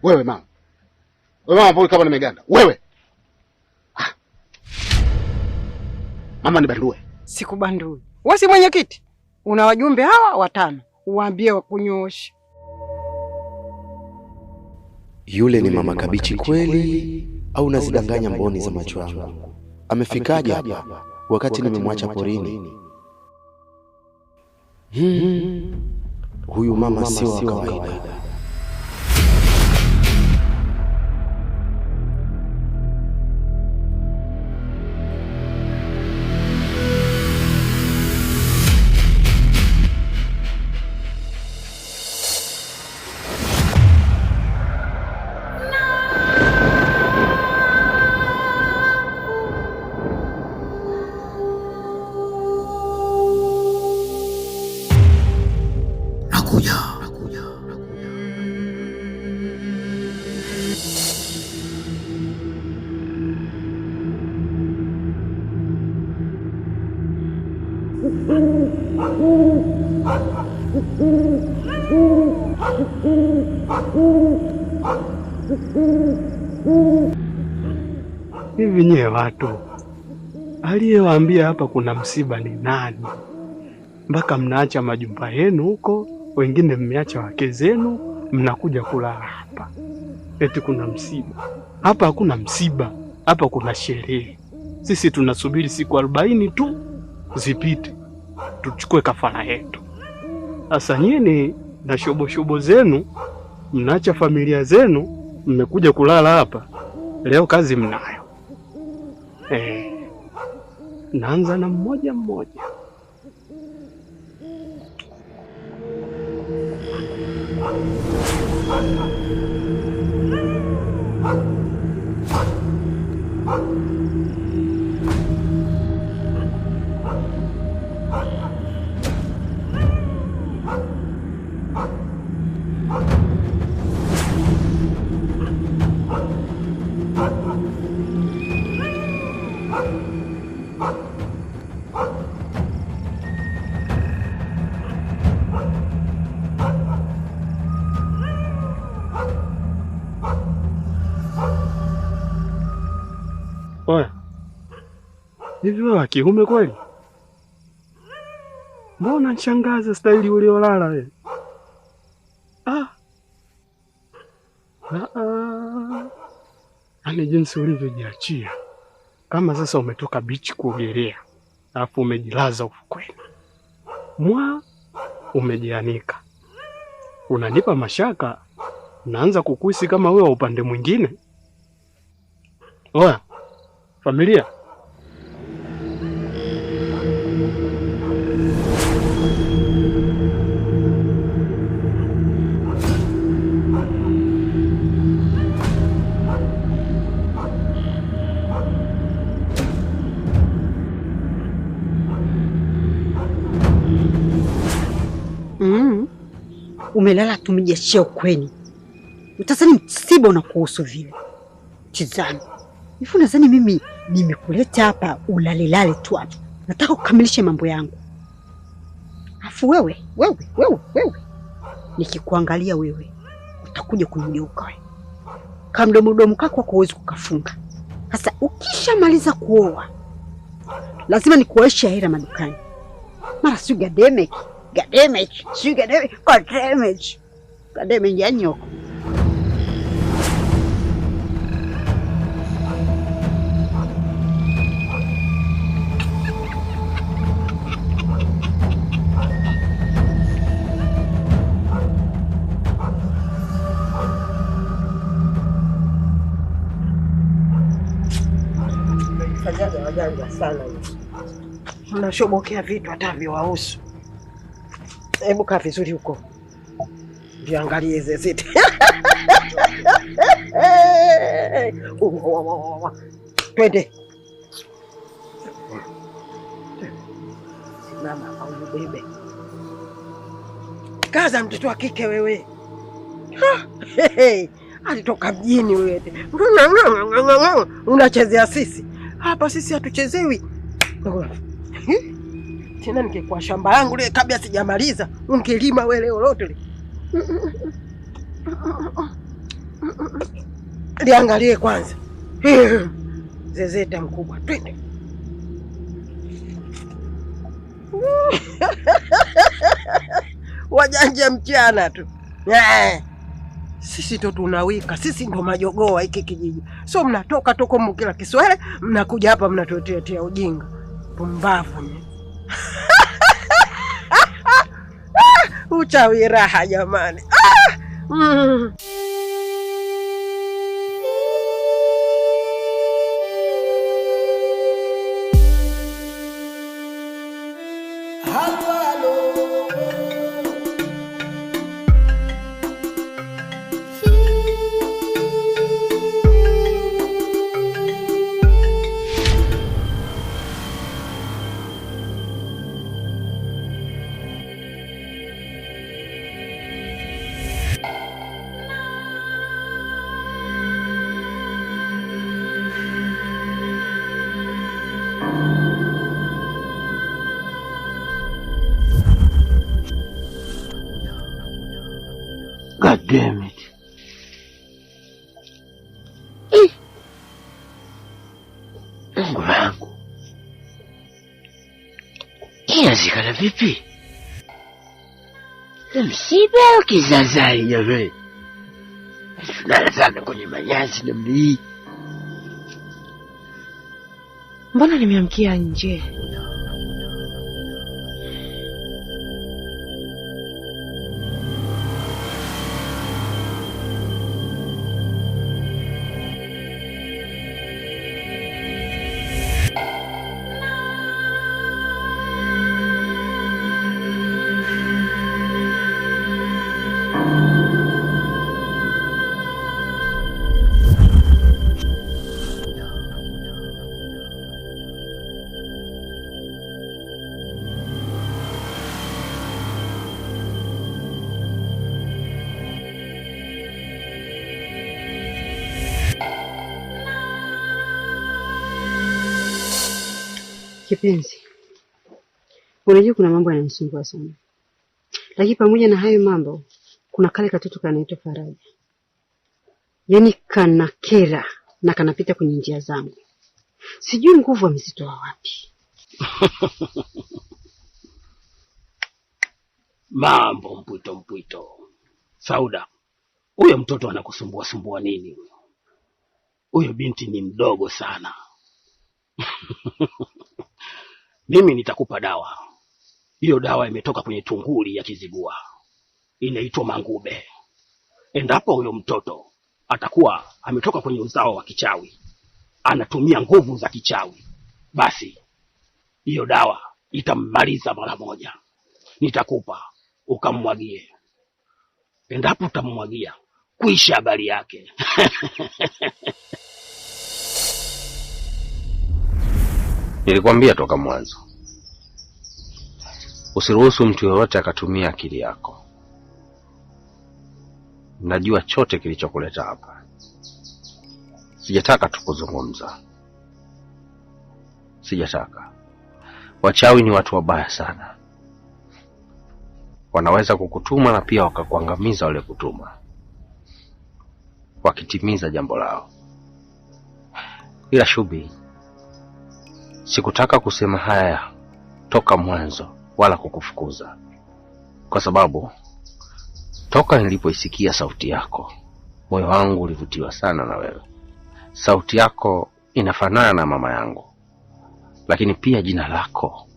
Wewe mama. Wewe mama, pole kama nimeganda. Wewe. Ah. Mama nibandue. Sikubandui. Wewe si mwenyekiti? Una wajumbe hawa watano, uwaambie wakunyooshe. Yule ni mama Kabichi kweli au nazidanganya mboni za macho yangu? Amefikaje hapa wakati nimemwacha porini? Huyu mama sio wa kawaida. Hivi nyie watu, aliyewaambia hapa kuna msiba ni nani? Mpaka mnaacha majumba yenu huko, wengine mmeacha wake zenu, mnakuja kulala hapa eti kuna msiba. Hapa hakuna msiba, hapa kuna sherehe. Sisi tunasubiri siku 40 tu zipite tuchukue kafara yetu. Sasa nyinyi na shoboshobo zenu mnaacha familia zenu, mmekuja kulala hapa leo, kazi mnayo. Naanza na mmoja mmoja. Oya, hivi wewe wa kiume kweli? Mbona nishangaza staili uliolala wewe? Ah. Ah. Yaani jinsi ulivyojiachia. Kama sasa umetoka bichi kuogelea, alafu umejilaza ufukweni. Mwa umejianika. Unanipa mashaka, naanza kukuhisi kama wewe wa upande mwingine. Oya, familia. Umelala tumejiachia ukweni. Utasani msiba unakuhusu vile. Tizama. Hivi unadhani mimi nimekuleta hapa ulalelale tu hapa? Nataka kukamilisha mambo yangu. Afu wewe, wewe, wewe, wewe. Nikikuangalia wewe utakuja kunigeuka wewe. Kamdomo domo kako hako huwezi kukafunga. Sasa ukishamaliza kuoa lazima nikuoeshe hela madukani. Mara si gademeki, gademeki, si gademeki, gademeki. Gademeki ya nyoko. Fanyaga wajanja sana hivi. Mnashobokea vitu hata viwahusu. Hebu kaa vizuri huko. Viangalie hizi ziti. Twende. Simama au ubebe. Kaza mtoto wa kike wewe. Alitoka mjini wewe. Unachezea sisi. Hapa sisi hatuchezewi. Tena ningekuwa shamba langu lile kabla sijamaliza, ungelima wewe leo lote lile. Liangalie kwanza. Zezeta mkubwa, twende. Wajanja mchana tu. Sisi ndo tunawika, sisi ndo majogoo hiki kijiji. So mnatoka toko mkila Kiswahili, mnakuja hapa mnatutetea ujinga. Pumbavu ni. Uchawi raha jamani. God damn it. Mungu wangu. Inawezekana vipi? Msiba au kizazai jamani? Tunalala sana kwenye manyasi namna hii. Mbona nimeamkia nje? Kipenzi, unajua kuna mambo yananisumbua sana, lakini pamoja na hayo mambo kuna kale katoto kanaitwa Faraja, yaani kanakera na kanapita kwenye njia zangu, sijui nguvu amezitoa wapi. Mambo mpwito mpwito. Sauda, huyo mtoto anakusumbua sumbua nini huyo? Huyo binti ni mdogo sana. Mimi nitakupa dawa. Hiyo dawa imetoka kwenye tunguli ya kizigua, inaitwa mangube. Endapo huyo mtoto atakuwa ametoka kwenye uzao wa kichawi, anatumia nguvu za kichawi, basi hiyo dawa itammaliza mara moja. Nitakupa ukammwagie. Endapo utammwagia, kuisha habari yake. Nilikwambia toka mwanzo, usiruhusu mtu yoyote akatumia akili yako. Najua chote kilichokuleta hapa. Sijataka tu kuzungumza, sijataka. Wachawi ni watu wabaya sana, wanaweza kukutuma na pia wakakuangamiza wale kutuma, wakitimiza jambo lao. Ila Shubi, sikutaka kusema haya toka mwanzo wala kukufukuza, kwa sababu toka nilipoisikia sauti yako moyo wangu ulivutiwa sana na wewe. Sauti yako inafanana na mama yangu, lakini pia jina lako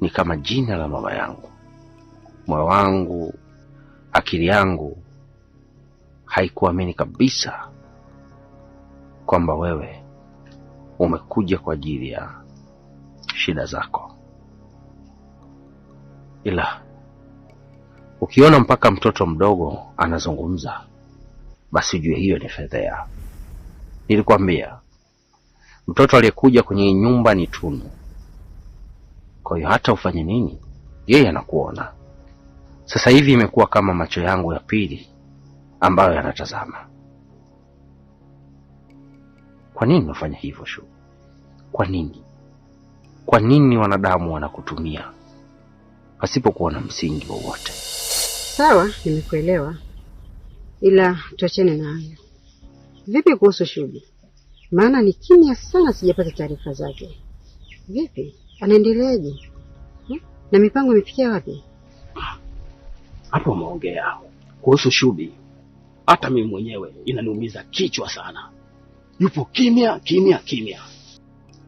ni kama jina la mama yangu. Moyo wangu, akili yangu haikuamini kabisa kwamba wewe umekuja kwa ajili ya shida zako. Ila ukiona mpaka mtoto mdogo anazungumza, basi ujue hiyo ni fedhea. Nilikwambia mtoto aliyekuja kwenye nyumba ni tunu. Kwa hiyo hata ufanye nini, yeye anakuona. Sasa hivi imekuwa kama macho yangu ya pili ambayo yanatazama. Kwa nini unafanya hivyo Shu? Kwa nini? Kwa nini wanadamu wanakutumia pasipokuwa na msingi wowote? Sawa, nimekuelewa, ila tuachane na hayo. Vipi kuhusu Shubi? Maana ni kimya sana, sijapata taarifa zake. Vipi, anaendeleaje? Na mipango imefikia wapi? Hapo umeongea kuhusu Shubi, hata mimi mwenyewe inaniumiza kichwa sana. Yupo kimya kimya kimya,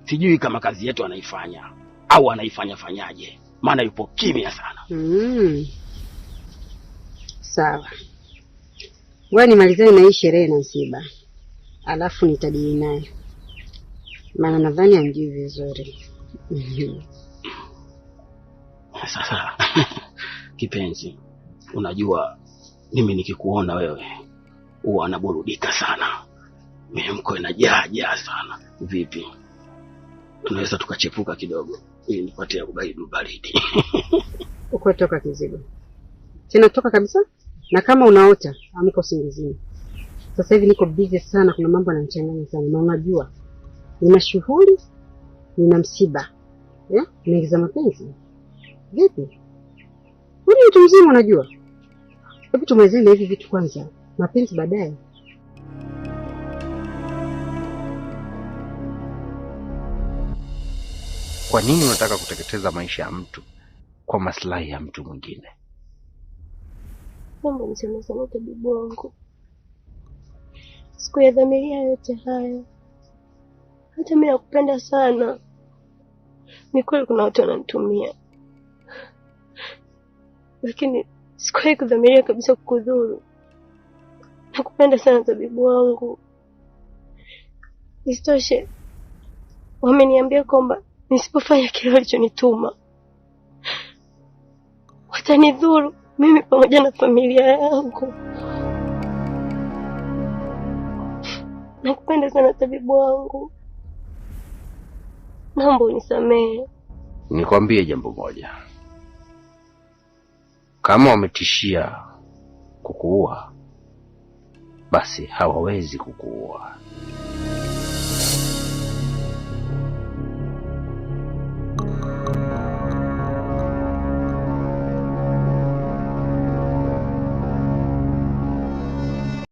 sijui kama kazi yetu anaifanya au anaifanya fanyaje, maana yupo kimya sana. Sawa, ngoja nimalizane na hii sherehe na msiba, alafu nitadili naye, maana nadhani amjui vizuri. Sasa kipenzi, unajua mimi nikikuona wewe huwa naburudika sana, mihemko inajaa jaa sana. Vipi, tunaweza tukachepuka kidogo ili nipatie ubaridi baridi? Uko toka Kizigo tena, toka kabisa. Na kama unaota amka usingizini. Sasa hivi niko busy sana, kuna mambo yananichanganya sana, na unajua nina shughuli, nina msiba, naingiza mapenzi. Vipi, wewe ni mtu mzima unajua. Hebu tumalizane na hivi vitu kwanza, mapenzi baadaye. Kwa nini unataka kuteketeza maisha ya mtu kwa maslahi ya mtu mwingine? Naomba unisamehe sana tabibu wangu, sikuyadhamiria yote haya. Hata mimi nakupenda sana. Ni kweli kuna watu wananitumia, lakini sikuwahi kudhamiria kabisa kukudhuru. Nakupenda sana tabibu wangu. Isitoshe, wameniambia kwamba nisipofanya kile walichonituma watanidhuru mimi pamoja na familia yangu. Nakupenda sana tabibu wangu, naomba unisamehe. Nikwambie jambo moja, kama wametishia kukuua, basi hawawezi kukuua.